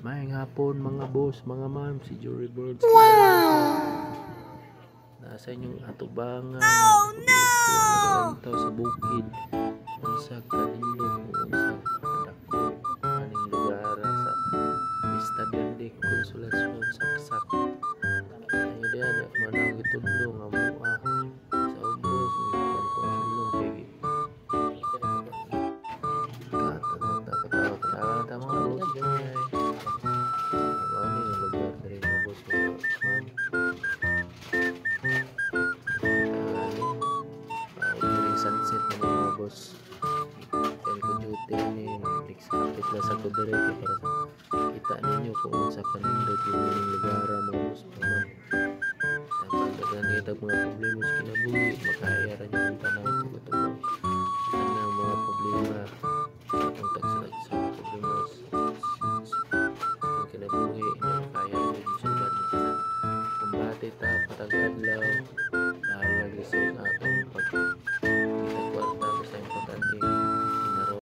Maayong hapon, mga boss, mga ma'am, si Jory Birds. Wow! Nasa inyong atubangan. Oh no! Nagalantaw sa bukid. Unsa kanindot, unsa kadako aning lugar sa Vista Verde, Consolacion, Saksak. Ayo diyan, manang gitudlo nga mua sa ubos, kan ko ang sulong kay katawa katawa katawa ta, mga boss, ganyay. Ano yung lugar diri, mga boss, mga ma'am. Ano, sunset na, mga boss. Kaya ko duty ni nagsapit lang sa ko diri kay para sa kita ninyo kung unsa kanindot yung inyong lugar, mga boss, mga ma'am. Sa daghan kita mga problema sa kinabuhi, makaya ra yung tanaw tubang tanang mga problema atong tagsa-tagsa mga problema sa atong kinabuhi niya, makaya ra yung sulbad mo tanan. Kumbate ta patag adlaw.